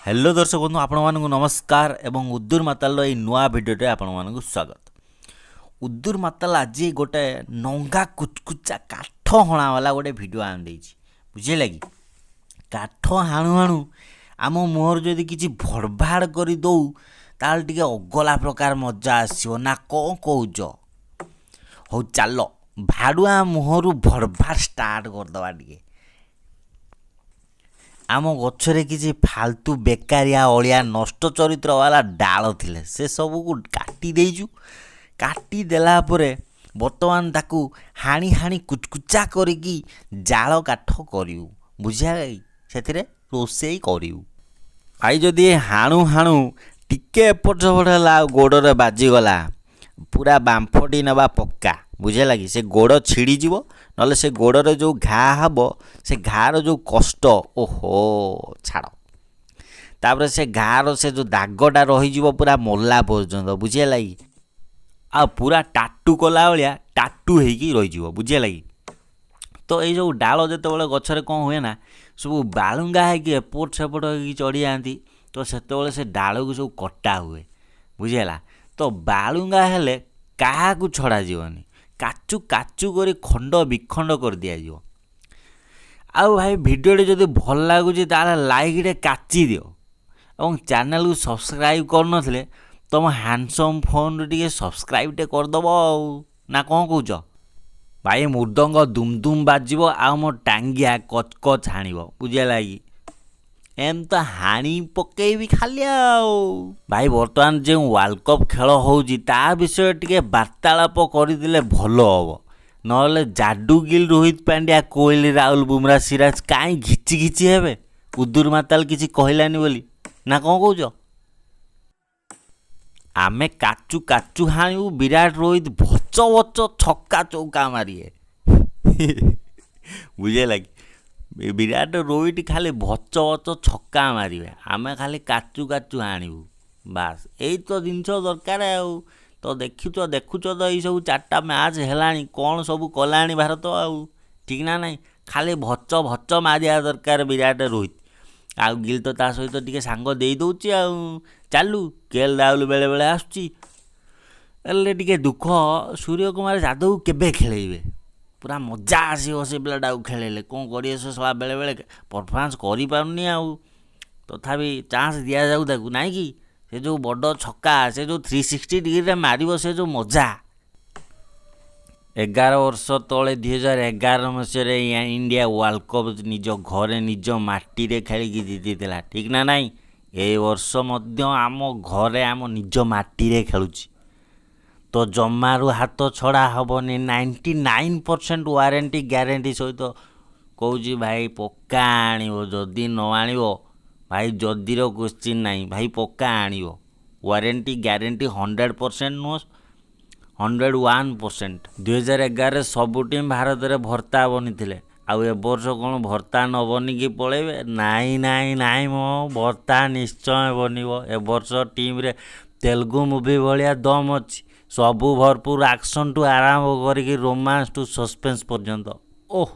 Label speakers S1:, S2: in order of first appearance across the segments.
S1: Hello ଦର୍ଶକ ବନ୍ଧୁ, ଆପଣମାନଙ୍କୁ ନମସ୍କାର ଏବଂ ଉଦୁର ମାତାଲର ଏଇ ନୂଆ ଭିଡ଼ିଓରେ ଆପଣମାନଙ୍କୁ ସ୍ୱାଗତ। ଉଦୁର ମାତାଲ ଆଜି ଗୋଟେ ନଙ୍ଗା କୁଚକୁଚା କାଠ ହଣାବାଲା ଗୋଟେ ଭିଡ଼ିଓ ଆଣିଦେଇଛି, ବୁଝିଲା କି? କାଠ ହାଣୁ ହାଣୁ ଆମ ମୁହଁରୁ ଯଦି କିଛି ଭଡ଼ଭାଡ଼ କରିଦେଉ, ତାହେଲେ ଟିକେ ଅଗଲା ପ୍ରକାର ମଜା ଆସିବ ନା କ'ଣ କହୁଛ? ହଉ ଚାଲ, ଭାଡ଼ୁଆ ମୁହଁରୁ ଭଡ଼ଭାଡ଼ ଷ୍ଟାର୍ଟ କରିଦେବା ଟିକେ। ଆମ ଗଛରେ କିଛି ଫାଲତୁ ବେକାରିଆ ଅଳିଆ ନଷ୍ଟ ଚରିତ୍ର ବାଲା ଡାଳ ଥିଲେ, ସେ ସବୁକୁ କାଟି ଦେଇଛୁ। କାଟି ଦେଲା ପରେ ବର୍ତ୍ତମାନ ତାକୁ ହାଣି ହାଣି କୁଚକୁଚା କରିକି ଜାଳ କାଠ କରିବୁ, ବୁଝିଲା କି? ସେଥିରେ ରୋଷେଇ କରିବୁ। ଭାଇ, ଯଦି ହାଣୁ ହାଣୁ ଟିକେ ଏପଟ ସେପଟ ହେଲା ଆଉ ଗୋଡ଼ରେ ବାଜିଗଲା, ପୁରା ବାମ୍ଫଟି ନେବା ପକ୍କା, ବୁଝିଲା କି? ସେ ଗୋଡ଼ ଛିଡ଼ିଯିବ, ନହେଲେ ସେ ଗୋଡ଼ରେ ଯେଉଁ ଘା ହେବ, ସେ ଘାର ଯେଉଁ କଷ୍ଟ, ଓହୋ ଛାଡ଼। ତାପରେ ସେ ଘାର ସେ ଯେଉଁ ଦାଗଟା ରହିଯିବ ପୁରା ମଲା ପର୍ଯ୍ୟନ୍ତ, ବୁଝିହେଲା କି? ଆଉ ପୁରା ଟାଟୁ କଲା ଭଳିଆ ଟାଟୁ ହେଇକି ରହିଯିବ, ବୁଝିହେଲା କି? ତ ଏଇ ଯେଉଁ ଡାଳ ଯେତେବେଳେ ଗଛରେ କ'ଣ ହୁଏ ନା, ସବୁ ବାଳୁଙ୍ଗା ହେଇକି ଏପଟ ସେପଟ ହେଇକି ଚଢ଼ିଯାଆନ୍ତି, ତ ସେତେବେଳେ ସେ ଡାଳକୁ ସବୁ କଟା ହୁଏ, ବୁଝିହେଲା? ତ ବାଳୁଙ୍ଗା ହେଲେ କାହାକୁ ଛଡ଼ାଯିବନି, କାଚୁ କାଚୁ କରି ଖଣ୍ଡ ବିଖଣ୍ଡ କରିଦିଆଯିବ। ଆଉ ଭାଇ, ଭିଡ଼ିଓଟି ଯଦି ଭଲ ଲାଗୁଛି ତାହେଲେ ଲାଇକ୍ଟେ କାଚି ଦିଅ ଏବଂ ଚ୍ୟାନେଲକୁ ସବସ୍କ୍ରାଇବ୍ କରିନଥିଲେ ତୁମ ହ୍ୟାଣ୍ଡସମ୍ ଫୋନ୍ରୁ ଟିକେ ସବସ୍କ୍ରାଇବ୍ଟେ କରିଦେବ ଆଉ, ନା କ'ଣ କହୁଛ ଭାଇ? ମୃଦଙ୍ଗ ଦୁମ୍ ଦୁମ୍ ବାଜିବ ଆଉ ମୋ ଟାଙ୍ଗିଆ କଚ୍ କଚ୍ ହାଣିବ, ବୁଝିହେଲା କି? ଏମିତି ତ ହାଣି ପକେଇବି ଖାଲି। ଆଉ ଭାଇ, ବର୍ତ୍ତମାନ ଯେଉଁ ୱାର୍ଲଡ଼ କପ୍ ଖେଳ ହେଉଛି ତା ବିଷୟରେ ଟିକେ ବାର୍ତ୍ତାଳାପ କରିଦେଲେ ଭଲ ହେବ। ନହେଲେ ଜାଡୁ, ଗିଲ୍, ରୋହିତ, ପାଣ୍ଡିଆ, କୋହଲି, ରାହୁଲ, ବୁମରା, ସିରାଜ କାହିଁ ଘିଚି ଘିଚି ହେବେ ଉଦୁର ମାତାଲ କିଛି କହିଲାନି ବୋଲି, ନା କ'ଣ କହୁଛ? ଆମେ କାଚୁ କାଚୁ ହାଣିବୁ, ବିରାଟ ରୋହିତ ଭଚ ଭଚ ଛକା ଚୌକା ମାରିବେ, ବୁଝିହେଲା କି? ବିରାଟ ରୋହିତ ଖାଲି ଭଚ ଭଚ ଛକା ମାରିବେ, ଆମେ ଖାଲି କାଚୁ କାଚୁ ହାଣିବୁ, ବାସ୍। ଏଇ ତ ଜିନିଷ ଦରକାର। ଆଉ ତ ଦେଖୁଛ ଦେଖୁଛ ତ, ଏଇସବୁ ଚାରିଟା ମ୍ୟାଚ୍ ହେଲାଣି, କ'ଣ ସବୁ କଲାଣି ଭାରତ ଆଉ, ଠିକ୍ ନା ନାହିଁ? ଖାଲି ଭଚ ଭଚ ମାରିବା ଦରକାର ବିରାଟ ରୋହିତ, ଆଉ ଗିଲ୍ ତ ତା ସହିତ ଟିକେ ସାଙ୍ଗ ଦେଇଦେଉଛି। ଆଉ ଚାଲୁ, କେ ଏଲ୍ ରାହୁଲ ବେଳେବେଳେ ଆସୁଛି। ହେଲେ ଟିକେ ଦୁଃଖ, ସୂର୍ଯ୍ୟ କୁମାର ଯାଦବ କେବେ ଖେଳେଇବେ? ପୁରା ମଜା ଆସିବ ସେ ପିଲାଟାକୁ ଖେଳେଇଲେ। କ'ଣ କରିବେ, ସେ ଶଳା ବେଳେବେଳେ ପରଫର୍ମାନ୍ସ କରିପାରୁନି। ଆଉ ତଥାପି ଚାନ୍ସ ଦିଆଯାଉ ତାକୁ, ନାଇଁ କି? ସେ ଯେଉଁ ବଡ଼ ଛକା, ସେ ଯେଉଁ 360 ଡିଗ୍ରୀରେ ମାରିବ, ସେ ଯେଉଁ ମଜା। 11 ବର୍ଷ ତଳେ 2011 ମସିହାରେ ଇଣ୍ଡିଆ ୱାର୍ଲଡ଼ କପ୍ ନିଜ ଘରେ ନିଜ ମାଟିରେ ଖେଳିକି ଜିତିଥିଲା, ଠିକ୍ ନା ନାହିଁ? ଏ ବର୍ଷ ମଧ୍ୟ ଆମ ଘରେ ଆମ ନିଜ ମାଟିରେ ଖେଳୁଛି, ତ ଜମାରୁ ହାତ ଛଡ଼ା ହେବନି। 99% ୱାରେଣ୍ଟି ଗ୍ୟାରେଣ୍ଟି ସହିତ କହୁଛି ଭାଇ, ପକ୍କା ଆଣିବ। ଯଦି ନ ଆଣିବ ଭାଇ, ଯଦିର କୋଶ୍ଚିନ୍ ନାହିଁ ଭାଇ, ପକ୍କା ଆଣିବ। ୱାରେଣ୍ଟି ଗ୍ୟାରେଣ୍ଟି 100% ନୁହଁ, 101%। 2011ରେ ସବୁ ଟିମ୍ ଭାରତରେ ଭର୍ତ୍ତା ବନିଥିଲେ, ଆଉ ଏ ବର୍ଷ କ'ଣ ଭର୍ତ୍ତା ନ ବନିକି ପଳେଇବେ? ନାଇଁ ନାଇଁ ନାଇଁ, ମୋ ଭର୍ତ୍ତା ନିଶ୍ଚୟ ବନିବ। ଏ ବର୍ଷ ଟିମ୍ରେ ତେଲୁଗୁ ମୁଭି ଭଳିଆ ଦମ୍ ଅଛି, ସବୁ ଭରପୁର, ଆକ୍ସନ୍ଠୁ ଆରମ୍ଭ କରିକି ରୋମାନ୍ସ ଟୁ ସସ୍ପେନ୍ସ ପର୍ଯ୍ୟନ୍ତ। ଓହ,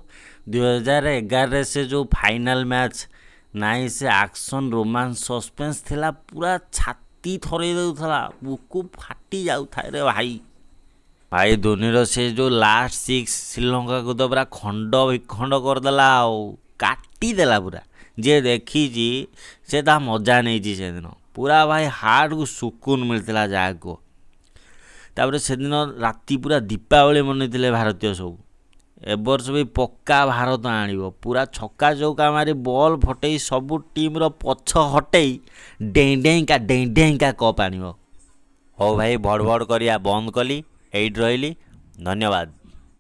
S1: 2011ରେ ସେ ଯେଉଁ ଫାଇନାଲ୍ ମ୍ୟାଚ୍ ନାଇଁ, ସେ ଆକ୍ସନ୍, ରୋମାନ୍ସ, ସସ୍ପେନ୍ସ ଥିଲା, ପୁରା ଛାତି ଥରେଇ ଦେଉଥିଲା, ବୁକୁ ଫାଟି ଯାଉଥାଏ ରେ ଭାଇ। ଭାଇ, ଧୋନିର ସେ ଯେଉଁ ଲାଷ୍ଟ ସିକ୍ସ, ଶ୍ରୀଲଙ୍କାକୁ ତ ପୁରା ଖଣ୍ଡ ବିଖଣ୍ଡ କରିଦେଲା ଆଉ କାଟିଦେଲା ପୁରା। ଯିଏ ଦେଖିଛି ସେ ତା ମଜା ନେଇଛି ସେଦିନ ପୁରା। ଭାଇ, ହାର୍ଟକୁ ସୁକୁନ ମିଳିଥିଲା ଯାହାକୁ। ତାପରେ ସେଦିନ ରାତି ପୁରା ଦୀପାବଳି ମନେଇଥିଲେ ଭାରତୀୟ ସବୁ। ଏ ବର୍ଷ ବି ପକ୍କା ଭାରତ ଆଣିବ, ପୁରା ଛକା ଚୌକା ମାରି, ବଲ୍ ଫଟେଇ, ସବୁ ଟିମ୍ର ପଛ ହଟେଇ, ଡେଇଁ ଡେଇଁକା ଡେଇଁ ଡେଇଁକା କପ୍ ଆଣିବ। ହଉ ଭାଇ, ଭଡ଼ ଭଡ଼ କରିବା ବନ୍ଦ କଲି, ଏଇଠି ରହିଲି, ଧନ୍ୟବାଦ।